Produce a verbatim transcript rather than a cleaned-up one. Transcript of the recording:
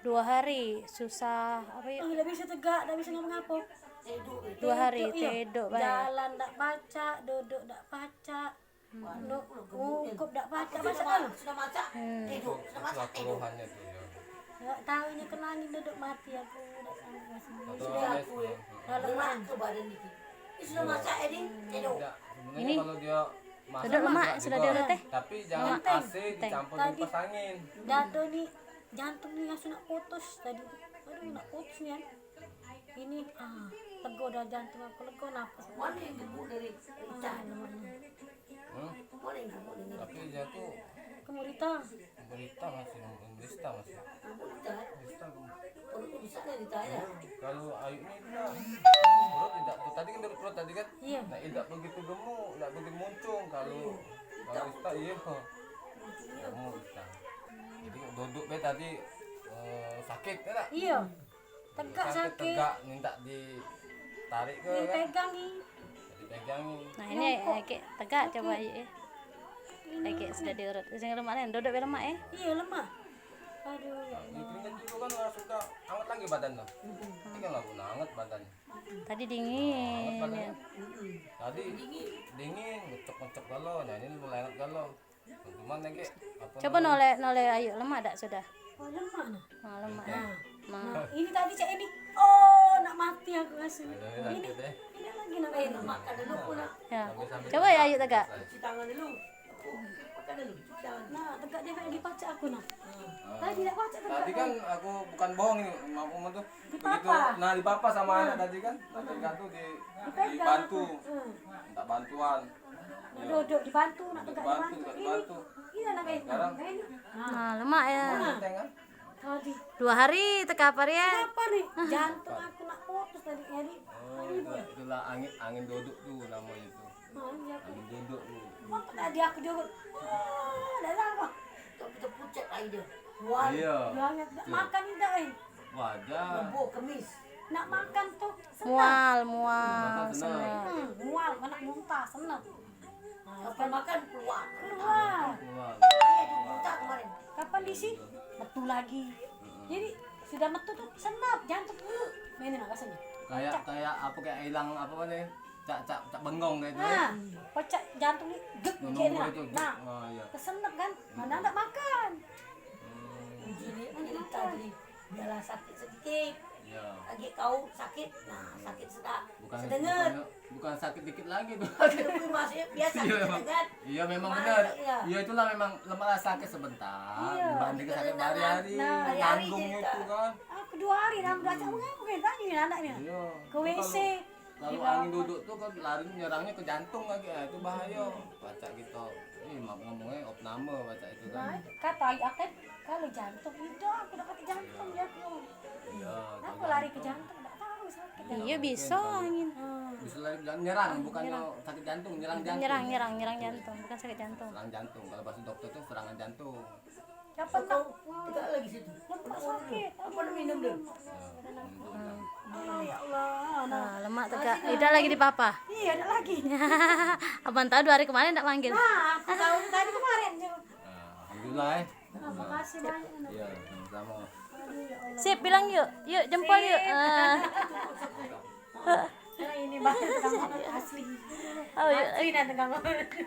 Dua hari susah, apa ya? Oh, dak bisa tegak, dak bisa ngapa-ngapa. Dua hari tedok bae. Jalan dak pacak, duduk dak pacak. Duduk, ngukup dak pacak, pacak kan? Sudah masak, tedok. Sudah masak, tedok. Keluhannya tuh, ya. Dak tahu ini kena angin duduk mati aku, dak sanggup masih. Atau sudah aku, ya. Dah lemak. Lemak ke badan dikit. Ini sudah masak, ya, Din? Tedok. Ini kalau dia masak, duduk lemak, sudah diurut, eh. Tapi jangan A C dicampur kipas angin. Dado ni, jantung ni rasa nak putus tadi. Aduh, nak putus ni, kan. Ini, ah, lego dah jantung aku, lego napas. Mana yang gemuk dari Rita? Hmm? Mana yang gemuk dari Rita? Tapi dia tu gemuk Rita. Gemuk Rita masih, gemuk Rita masih. Gemuk Rita? Rita gemuk. Perutnya besar dari Rita, ya? Kalau Ayu ni dah, perut tidak, tu tadi kan dari perut tadi kan? Iya. Nah, tidak begitu gemuk, tidak begitu muncung. Kalau, kalau Rita, iya. Gemuk Rita. Jadi duduk be tadi, eh, sakit, ya tak? Iya. Tegak sakit. Tegak, minta ditarik ke, kan? Dipegang ni. Dipegang ni. Nah, ini kayak tegak, coba, Yuk, ya. Kayak sudah diurut. Sing lemak ni, duduk be lemak, ya? Iya, lemak. Aduh, ya Allah. Itu kan juga kan sudah anget lagi badan tu. Ini kan lagu anget badan. Tadi dingin, ya. Tadi dingin, ngecok-ngecok galo. Nah, ini mulai anget galo. Cuman lagi, apa namanya? Coba noleh, noleh, Ayu, lemak dak sudah? Oh, lemak nah. Ah, lemak. Nah, ini tadi cak ini. Oh, nak mati aku rasa. Ini, ini lagi nak makan. Makan dulu aku nak. Ya. Coba ya, Ayu, tegak. Cuci tangan dulu. Makan dulu, cuci tangan. Nah, tegak dia kayak dipacak aku nah. Tadi dak pacak tegak. Tadi kan aku bukan bohong ini, Mak Uma tuh. Begitu, nah, dipapa sama anak tadi kan. Tadi kan tuh di, dibantu. Minta bantuan. Duduk, dibantu, nak tegak dibantu. Ini. Iya, nak kayak ini. Nah, lemak ya. Enteng kan? Tadi. Dua hari tekapar ya. Kenapa nih? Jantung aku nak putus tadi, jadi. Oh, itu, itulah angin, angin duduk tuh namanya itu. Oh, iya. Angin duduk tuh. Waktu tadi aku duduk. Wah, dah lama. Tok kita pucat aja. Wah, iya. Banget. Makan dah, eh. Wajar. Lembok kemis. Nak makan tuh senang. Mual, mual, senang. Hmm, mual, anak muntah, senang. Kapan makan keluar. Keluar. Keluar. Saya tu muntah kemarin. Kapan diisi? Betul lagi. Jadi sudah metu tuh senap jantung dulu. Ini nah rasanya. Kayak, kayak apa, kayak hilang apa nih? Cak, cak, cak bengong kayak itu. Nah, pecah jantung ni, dek, nunggu gitu, nah. Oh, iya. Kesenep kan? Mana ndak makan? Hmm. Uji ni, ini tadi biarlah sakit sedikit. Iya. Lagi kau sakit, nah, sakit sedap. Bukan, sedengar. Bukan, bukan sakit dikit lagi tuh. Itu pun maksudnya biasa. Iya, sakit memang. Sedengar. Iya, memang benar. Iya, itulah memang lemak sakit sebentar. Iya. Dibanding sakit hari-hari, hari-hari tanggung cerita. Itu kan. Aku dua hari dalam belajar, mengapa kau tanya anak ni? Iya. Ke W C. Kalau angin duduk tuh kan lari nyerangnyo ke jantung lagi, ah, itu bahayo. Pacak kito, eh, maaf ngomongnyo, opname pacak itu kan. Nah, kata ayah kan, kalau jantung, idak, aku dak katek jantung, ya, aku. Iya. Kenapa lari ke jantung? Dak tahu sakit. Iya, biso angin. Hmm. Biso lari ke jantung, nyerang, bukannya sakit jantung, nyerang jantung. Nyerang, nyerang, nyerang jantung, bukan sakit jantung. Serang jantung, kalau bahasa dokter tuh serangan jantung. Kapan nak? Tegak lagi situ. Lemak sakit. Apa nak minum dulu? Oh, ya Allah. Nah, lemak tegak. Ida lagi dipapa. Iya, ada lagi. Abang tahu dua hari kemarin ndak manggil. Nah, aku tahu tadi kemarin tu. Nah, alhamdulillah, eh. Nah, makasih banyak, nah. Iya, sama-sama. Aduh, ya Allah. Sip, bilang yuk. Yuk, jempol yuk. Sip. Ah. Nah, ini badan tukang asli. Oh, iya. Asli dan tukang badan aku.